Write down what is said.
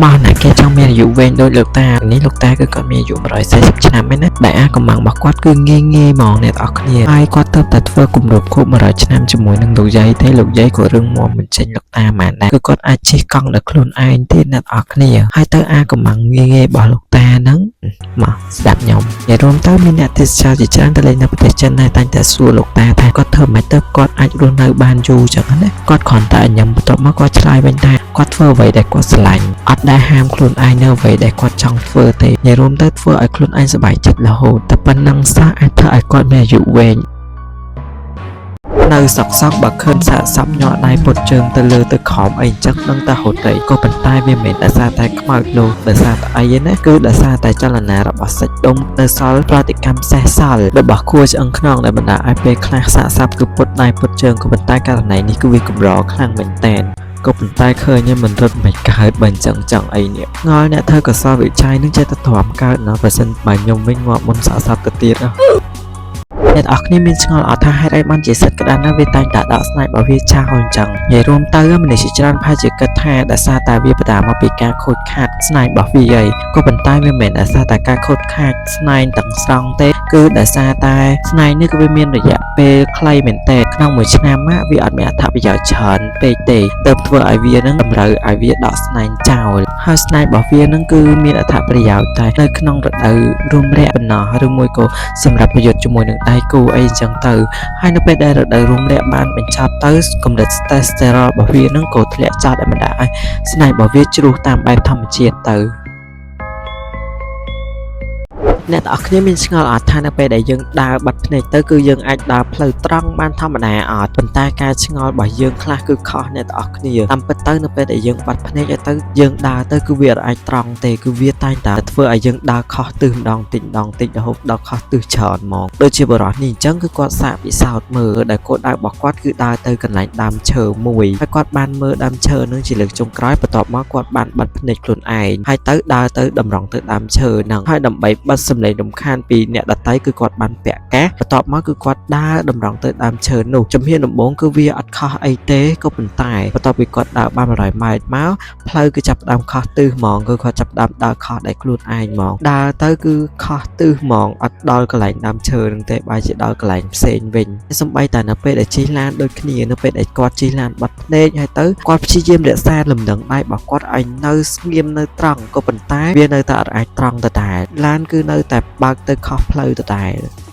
មកណាគេចង់មានអាយុវែងដូចលោកតានេះលោកតាគឺគាត់មានអាយុ140ឆ្នាំឯណាដែលអាកំបាំងរបស់គាត់គឺងាយងាយហ្មងអ្នកនរគ្នាហើយគាត់ទៅតែធ្វើគម្រប់ខួប100ឆ្នាំជាមួយនឹងលោកយាយទេលោកយាយក៏រឹងមាំមិនចេញលោកតាបានដែរគឺគាត់អាចជិះកង់ដោយខ្លួនឯងទៀតអ្នកនរគ្នាហើយទៅអាកំបាំងងាយងាយរបស់លោកតាហ្នឹងមកស្ដាប់ខ្ញុំនិយាយរួមទៅមានអ្នកទេសចរជាច្រើនទៅលេងនៅប្រទេសចិនដែរតែងតែសួរលោកតាថាគាត់ធ្វើម៉េចទៅគាត់អាចរស់នៅបានយូរចឹងណាគាត់គ្រាន់តែញ៉ាំបន្ទាប់មកគាត់ឆ្លើយវិញថាគាត់ធ្វើអ្វីដែលគាត់ស្រឡាញ់អត់ដែលហាមខ្លួនឯងនៅអ្វីដែលគាត់ចង់ធ្វើទេនិយាយរួមទៅធ្វើឲ្យខ្លួនឯងសប្បាយចិត្តរហូតតែប៉ុណ្ណឹងសោះអាចធ្វើឲ្យគាត់មានអាយុវែងនៅសកសកបើឃើញសាកសពញាក់ដៃពុតជើងទៅលើទៅក្រោមអីចឹងដឹងតែហត់ទេក៏ប៉ុន្តែវាមិនមែនដោយសារតែខ្មោចនោះដោយសារតែអីទេណាគឺដោយសារតែចលនារបស់សាច់ដុំនៅសល់ប្រតិកម្មសេះសល់របស់ខួរឆ្អឹងខ្នងដែលបណ្ដាលឲ្យពេលខ្លះសាកសពគឺពុតដៃពុតជើងក៏ប៉ុន្តែករណីនេះគឺវាកម្រខ្លាំងមែនទែនក៏ប៉ុន្តែឃើញមិនរត់មិនកើតបើអញ្ចឹងចង់អីនេះងល់អ្នកធ្វើកសលវិច័យនឹងចេះតែទ្រាំកើតណោះបើសិនបើខ្ញុំវិញងាប់មុនសាកសពទៅទៀតហ៎ អ្នកនរគ្នាមានឆ្ងល់អត់ថាហេតុអីបានជាសិតក្តារណាវាតែងតែដកស្នែករបស់វាចោលអញ្ចឹងនិយាយរួមទៅមនុស្សជាច្រើនប្រហែលជាគិតថាដោយសារតែវាបដាមកពីការខូចខាតស្នែងរបស់វាអីក៏ប៉ុន្តែវាមិនមែនដោយសារតែការខូចខាតស្នែងទាំងស្រុងទេគឺដោយសារតែស្នែងនេះគឺវាមានរយៈពេលខ្លីមែនតើក្នុងមួយឆ្នាំណាវាអត់មានអត្ថប្រយោជន៍ច្រើនពេកទេទើបធ្វើឲ្យវានឹងតម្រូវឲ្យវាដកស្នែងចោលហើយស្នែងរបស់វានឹងគឺមានអត្ថប្រយោជន៍តែនៅក្នុងរដូវរំរាក់ប៉ុណ្ណោះឬមួយក៏សម្រាប់ប្រយុទ្ធជាមួយនឹងដៃគូអីចឹងទៅហើយនៅពេលដែលរដូវរំលាក់បានបញ្ចប់ទៅកម្រិត testosterone របស់វានឹងក៏ធ្លាក់ចុះដែរមិនដែរឲ្យស្នែងរបស់វាជ្រុះតាមបែបធម្មជាតិទៅ អ្នកទាំងអស់គ្នាមានឆ្ងល់អត់ថានៅពេលដែលយើងដើរបិទភ្នែកទៅគឺយើងអាចដើរផ្លូវត្រង់បានធម្មតាអត់ប៉ុន្តែការឆ្ងល់របស់យើងខ្លះគឺខុសអ្នកទាំងអស់គ្នាតាមពិតទៅនៅពេលដែលយើងបិទភ្នែកឲ្យទៅយើងដើរទៅគឺវាអត់អាចត្រង់ទេគឺវាតែងតែធ្វើឲ្យយើងដើរខុសទិសម្ដងតិចម្ដងតិចរហូតដល់ខុសទិសច្រើនហ្មងដូចជាបរិសនេះអញ្ចឹងគឺគាត់សាកពិសោធន៍មើលដែលគោលដៅរបស់គាត់គឺដើរទៅកន្លែងដើមឈើមួយហើយគាត់បានមើលដើមឈើនឹងជាលើកចុងក្រោយបន្ទាប់មកគាត់បានបិទភ្នែកខ្លួនឯងហើយទៅដើរទៅតម្រង់ទៅដើមឈើហ្នឹងហើយដើម្បីបិទសំឡេងរំខានពីអ្នកដទៃគឺគាត់បានពាក់កាសបន្ទាប់មកគឺគាត់ដើរតម្រង់ទៅដើមឈើនោះជំហានដំបូងគឺវាអត់ខុសអីទេក៏ប៉ុន្តែបន្ទាប់ពីគាត់ដើរបាន100ម៉ែត្រមកផ្លូវគឺចាប់ផ្ដើមខុសទិសហ្មងគឺគាត់ចាប់ផ្ដើមដើរខុសដោយខ្លួនឯងហ្មងដើរទៅគឺខុសទិសហ្មងអត់ដល់កន្លែងដើមឈើហ្នឹងទេបែរជាដល់កន្លែងផ្សេងវិញសំបីតែនៅពេលដែលជិះឡានដូចគ្នានៅពេលដែលគាត់ជិះឡានបាត់ភ្នែកហើយទៅគាត់ព្យាយាមរក្សាលំនឹងដៃរបស់គាត់ឲ្យនៅស្ងៀមនៅត្រង់ក៏ប៉ុន្តែវានៅតែអត់អាចត្រង់ដដែលឡានគឺនៅតែបើកទៅខុសផ្លូវដដែល។